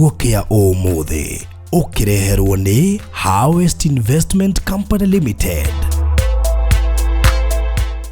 Kiugo kĩa ũmũthĩ ũkĩreherwo nĩ Harvest Investment Company Limited.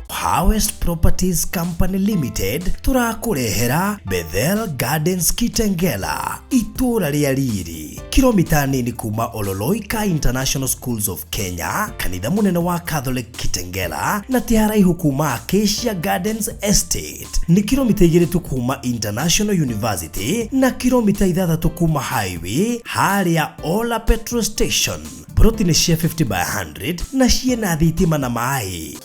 Harvest Properties Company Limited tũrakũrehera Bethel Gardens Kitengela, itũũra rĩa riri, kilomita nini kuma Ololoika International Schools of Kenya, kanitha mũnene wa Catholic Kitengela, na ti haraihu kuma Acacia Gardens Estate. Nĩ kilomita 2 tu kuma International University na kilomita 6 kuma highway harĩa Ola Petrol Station. Broti nĩ cia 50 by 100 na ciĩna thitima na maĩ.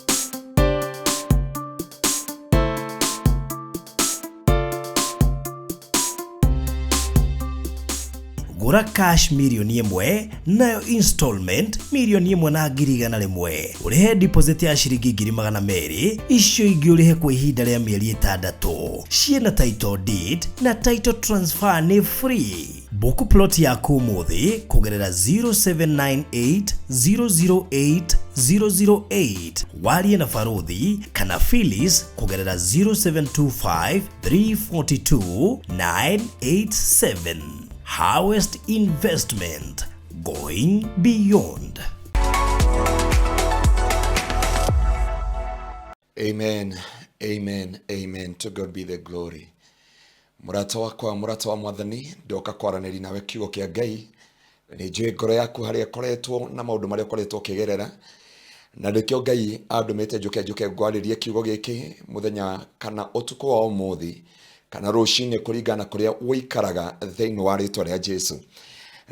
Gũra cash 1 mirioni nayo installment 1,100,000, ũrĩhe deposit ya ciringi 200,000, icio ingĩ ũrĩhe kwa ihinda rĩa mĩeri 6. Ciĩna title deed na title transfer nĩ free. Book plot yaku ũmũthĩ kũgerera 0798 008 008, warie na Baruthi kana Phyllis kũgerera 0725 342 987. Harvest Investment, going beyond. Amen, amen, amen. To God be the glory. Mũrata wakwa, mũrata wa Mwathani, ndoka kwaranĩria nawe kiugo kĩa Ngai. Nĩ njũĩ ngoro yaku harĩa ĩkoretwo na maũndũ marĩa ũkoretwo ũkĩgerera, na nĩkĩo Ngai andũmĩte njũke njũke ngwarĩrie kiugo gĩkĩ mũthenya kana ũtukũ wa ũmũthĩ kana rũcinĩ kũringana na kũrĩa ũikaraga thĩinĩ wa rĩtwa rĩa Jesu.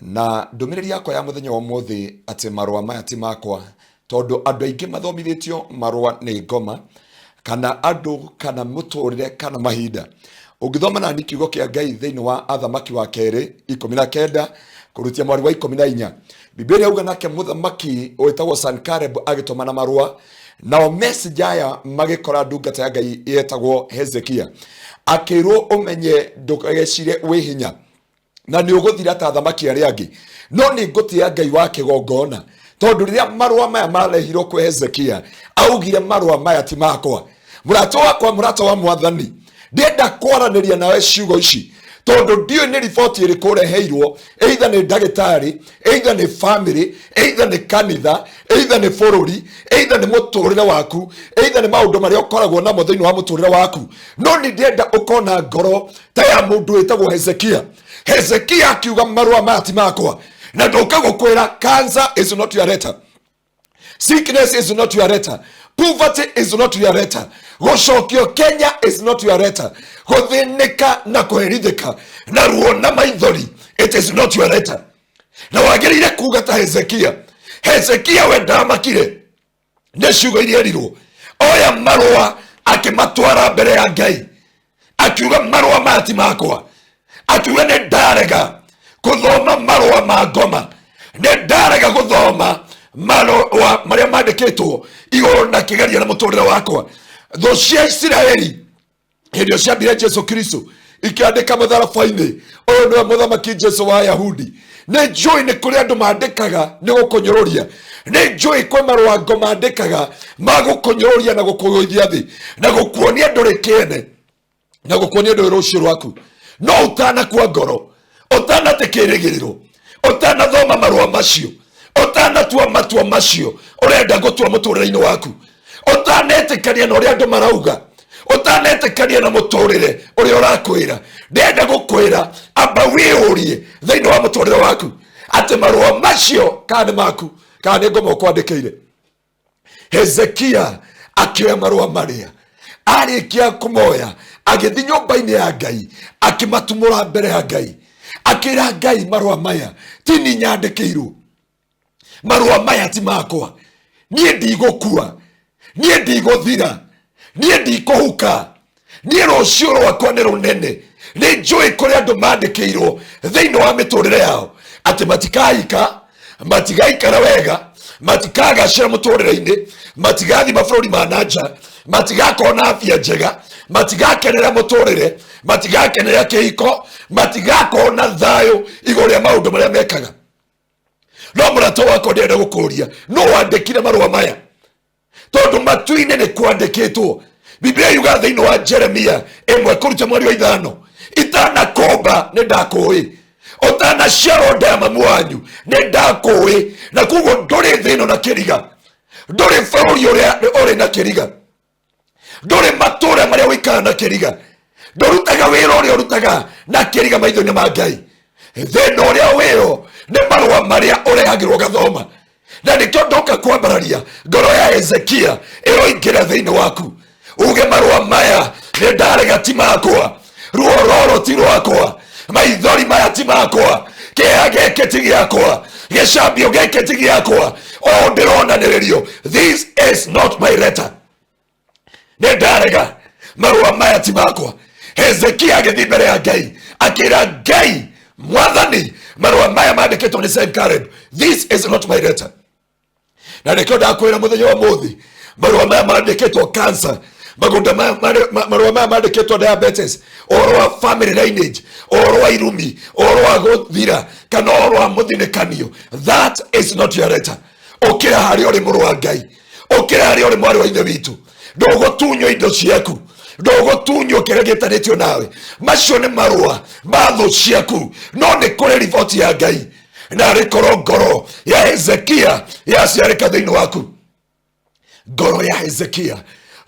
Na ndũmĩrĩri yakwa ya mũthenya wa ũmũthĩ atĩ marũa maya ti makwa, tondũ andũ aingĩ mathomithĩtio marũa nĩ ngoma kana andũ kana mũtũrĩre kana mahinda. Ũngĩthoma nani kiugo kĩa Ngai thĩinĩ wa Athamaki wa kerĩ 19 kũrutia mwari wa 14, Biblia yauga nake mũthamaki wĩtagwo Sankareb agĩtũmana marũa, nao messenger aya magĩkora ndungata ya Ngai yetagwo Hezekia, akĩrwo ũmenye ndũgecire wĩ hinya na nĩ ũgũthira ta athamaki arĩa angĩ, no nĩ ngũtĩa Ngai wa kĩgongona, tondũ rĩrĩa marũa maya marehirwo kwĩ Hezekia augire marũa maya ti makwa. Mũrata wakwa, mũrata wa Mwathani, ndĩenda kwaranĩria nawe ciugo ici tondũ ndiũĩ nĩ riboti ĩrĩkũ ũreheirwo, either nĩ ndagĩtarĩ, either nĩ family, either nĩ kanitha, either nĩ bũrũri, either nĩ mũtũrĩre waku, either nĩ maũndũ marĩa ũkoragwo namo thĩinĩ wa mũtũrĩre waku, no nĩ ndĩrenda ũkona ngoro ta ya mũndũ wĩtagwo Hezekia. Hezekia akiuga marũa maya ti makwa, na ndoka gũkwĩra cancer is not your letter. Sickness is not your letter. Poverty is not your letter. Gũcokio Kenya is not your letter. Gũthĩnĩka na kũherithĩka na ruo na maithori, it is not your letter. Na wagĩrĩire kuga ta Hezekia. Hezekia we ndamakire nĩ ciugo iria erirwo, oya marũa akĩmatwara mbere ya Ngai, akiuga marũa maya ti makwa, akiuga nĩ ndarega kũthoma marũa ma ngoma, nĩ ndarega gũthoma marũa marĩa mandĩkĩtwo igũrũ na kĩgerio na mũtũrĩre wakwa. Thũ cia Isiraeli hĩndĩ ĩyo ciambire Jesu Kristo ikĩandĩka mũtharaba-inĩ, ũyũ nĩwe mũthamaki Jesu wa Ayahudi. Nĩ njũĩ nĩ kũrĩ andũ mandĩkaga nĩ gũkũnyũrũria, nĩ njũĩ kwĩ marũango mandĩkaga ma gũkũnyũrũria na gũkũgũithia thĩ na gũkuonia ndũrĩ kĩene na gũkuonia ndũrĩ rũciũ rwaku. No ũtanakua ngoro, ũtanate kĩrĩgĩrĩro, ũtanathoma marũa macio, ũtanatua matua macio ũrenda gũtua mũtũrĩre-inĩ waku, ũtanetĩkania na ũrĩa andũ marauga, ũtanetĩkania na mũtũrĩre ũrĩa ũrakwĩra, ndĩrenda gũkwĩra amba wĩyũrie thĩinĩ wa mũtũrĩre waku atĩ marũa macio kana nĩ maku kana nĩ ngoma ũkwandĩkĩire. Hezekia akĩoya marũa marĩa, arĩkia kũmoya agĩthiĩ nyũmba-inĩ ya Ngai, akĩmatumũra mbere ya Ngai, akĩra Ngai marũa maya ti ni nyandĩkĩirwo, marũa maya ti makwa, niĩ ndigũkua, niĩ ndigũthira, niĩ ndikũhuka, niĩ rũciũ rwakwa nĩ rũnene. Nĩ njũĩ kũrĩ andũ mandĩkĩirwo thĩinĩ wa mĩtũrĩre yao atĩ matikahika, matigaikara wega, matikagacĩra mũtũrĩre-inĩ, matigathiĩ mabũrũri ma na nja, matigakorwo na afya njega, matigakenera mũtũrĩre, matigakenera kĩhiko, matigakorwo na thayũ igũrũ rĩa maũndũ marĩa mekaga. No mũrata wakwa, ndĩrenda gũkũria no wandĩkire marũa maya, tondũ matu-inĩ nĩ kwandĩkĩtwo. Biblia yuga thĩinĩ wa Jeremia 1 kũruta mweri wa 5, itanakũmba nĩ ndakũĩ. Ũtanaciarwo nda ya mamu wanyu nĩ ndakũĩ, na koguo ndũrĩ thĩ ĩno na kĩriga, ndũrĩ bũrũri ũrĩa ũrĩ na kĩriga, ndũrĩ matũũra marĩa ũikaraga na kĩriga, ndũrutaga wĩra ũrĩa ũrutaga na kĩriga maitho-inĩ ma Ngai. Thĩna ũrĩa wĩho nĩ marũa marĩa ũrehagĩrwo ũgathoma, na nĩkĩo ndoka kwambararia ngoro ya Hezekia ĩroingĩra thĩinĩ waku, uge marũa maya nĩ ndarega ti makwa, ruo rũrũ ti rwakwa, maithori maya ti makwa, kĩeha gĩkĩ ti gĩakwa, gĩcambio gĩkĩ ti gĩakwa, ũũ ndĩronanĩrĩrio, this is not my letter, nĩ ndarega marũa maya ti makwa. Hezekia agĩthiĩ mbere ya Ngai akĩra Ngai, Mwathani, marũa maya mandĩkĩtwo nĩ Senkareb, this is not my letter. Na nĩkĩo ndakwĩra mũthenya wa mũthĩ, marũa maya mandĩkĩtwo cancer, magunda maya marũa maya mandĩkĩtwo diabetes, ũhoro wa family lineage, ũhoro wa irumi, ũhoro wa gũthira kana ũhoro wa mũthinĩkanio, that is not your letter. Ũkĩra harĩa ũrĩ, mũrũ wa Ngai, ũkĩra harĩa ũrĩ, mwarĩ wa Ithe witũ. Ndũgũtunywo indo ciaku, ndũgũtunywo kĩrĩa gĩtanĩtio nawe. Macio nĩ marũa ma thũ ciaku, no nĩ kũrĩ riboti ya Ngai. Na rĩkorwo ngoro ya Hezekia yaciarĩka thĩinĩ waku, ngoro ya Hezekia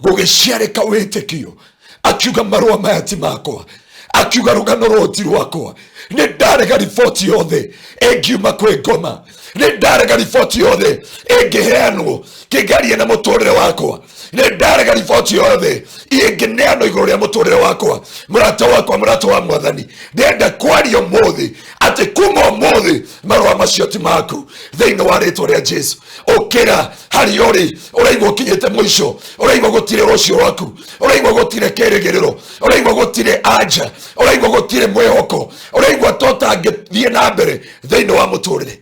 gũgĩciarĩka wĩtĩkio, akiuga marũa maya ti makwa, akiuga rũgano rũrũ ti rwakwa, nĩ ndarega riboti yothe ĩngiuma kwĩ ngoma, nĩ ndarega riboti yothe ĩngĩheanwo kĩngarie na mũtũrĩre wakwa, nĩ ndarega riboti yothe ĩngĩneanwo igũrũ rĩa mũtũrĩre wakwa. Mũrata wakwa, mũrata wa Mwathani, ndĩrenda kwaria ũmũthĩ atĩ kuma ũmũthĩ marũa macio ti maku thĩinĩ wa rĩtwa rĩa Jesu. Ũkĩra harĩa ũrĩ, ũraigua ũkinyĩte mũico, ũraigua gũtirĩ rũciũ rwaku, ũraigua gũtirĩ kĩrĩgĩrĩro, ũraigua gũtirĩ anja, ũraigua gũtirĩ mwĩhoko, ũraigua ta ũtangĩthiĩ na mbere thĩinĩ wa mũtũrĩre,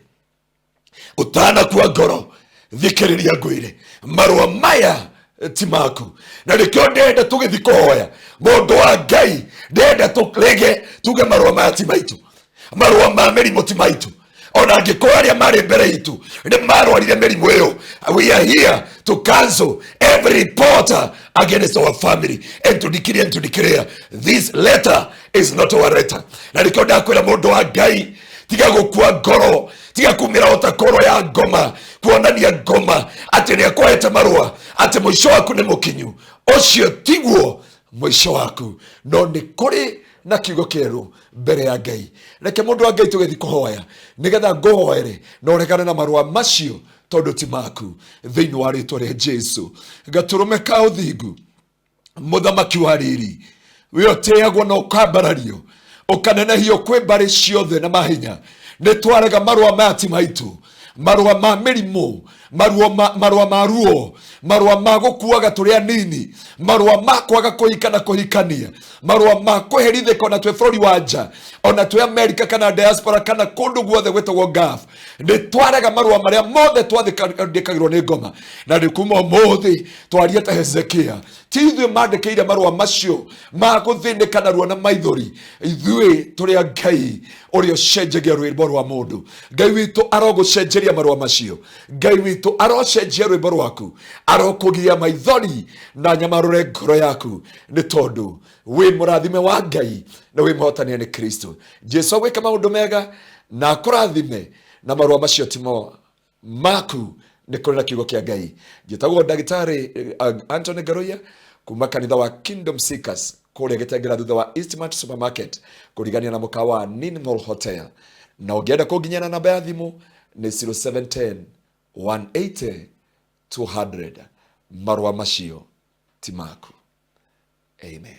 ũtanakua ngoro, thikĩrĩria ngwĩre, marũa maya ti maku. Na nĩkĩo ndĩrenda tũgĩthiĩ kũhoya, mũndũ wa Ngai, ndĩrenda tũrege tuge marũa maya ti maitũ, marũa ma mĩrimũ ti maitũ. Ona angĩkorwo arĩa marĩ mbere itũ nĩ marwarire mĩrimũ ĩyo, we are here to cancel every report against our family and to decree and to declare this letter is not our letter. Na nĩkĩo ndakwĩra, mũndũ wa Ngai, tiga gũkua ngoro, tiga kumĩra ota koro ya ngoma, kuonania ngoma atĩ nĩ akũhete marũa atĩ mũico waku nĩ mũkinyu. Ũcio tiguo mũico waku, no nĩ kũrĩ na kiugo kĩerũ mbere ya Ngai. Reke, mũndũ wa Ngai, tũgĩthiĩ kũhoya nĩgetha ngũhoere na ũregane na marũa macio tondũ ti maku thĩinĩ wa rĩtwa rĩa Jesu. Gatũrũme ka ũthingu, mũthamaki wa riri, we ũtĩagwo na ũkambarario ũkanenehio kwĩ mbarĩ ciothe na mahinya, nĩ twarega marũa maya ti maitũ, marũa ma mĩrimũ, marũa ma ruo, marũa ma gũkuaga tũrĩ anini, marũa ma kwaga kũhika na kũhikania, marũa ma kũherithĩka ona twĩ bũrũri wa nja, ona twĩ Amerika kana diaspora kana kũndũ guothe gwĩtagwo Gulf. Nĩ twarega marũa marĩa mothe twathĩkagĩrwo nĩ ngoma, na nĩ kuma ũmũthĩ twarie ta Hezekia, ti ithuĩ mandĩkĩire marũa macio ma gũthĩnĩka na ruo na maithori. Ithuĩ tũrĩ a Ngai ũrĩa ũcenjagia rwĩmbo rwa mũndũ. Ngai witũ arogũcenjeria marũa macio, Ngai witũ arocenjia rwĩmbo rwaku, arokũgiria maithori na nyamarũre ngoro yaku, nĩ tondũ wĩ mũrathime wa Ngai na wĩ mũhotania nĩ Kristo Jesu. Agwĩka maũndũ mega na akũrathime, na marũa macio timo maku, nĩ kũrĩ na kiugo kĩa Ngai. Njĩtagwo ndagĩtarĩ Anthony Ngaruiya kuma kanitha wa Kingdom Seekers kũrĩa Gĩtengera, thutha wa Eastmart Supermarket, kũrigania na mũkawa wa Nin Mall Hotel. Na ũngĩenda kũnginyia na namba ya thimũ nĩ 0710 180 200. Marũa macio ti maku. Amen.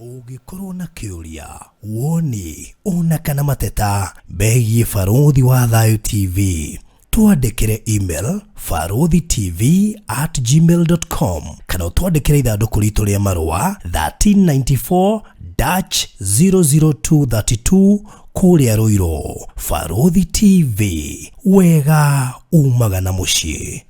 Ũngĩkorwo na kĩũria, woni ona kana mateta megiĩ Barũthi wa Thayũ TV, twandĩkĩre email baruthitv@gmail.com kana ũtwandĩkĩre ithandũkũ ritũ rĩa marũa 1394 dash 00232 kũrĩa Rũirũ. Barũthi TV, wega umaga na mũciĩ.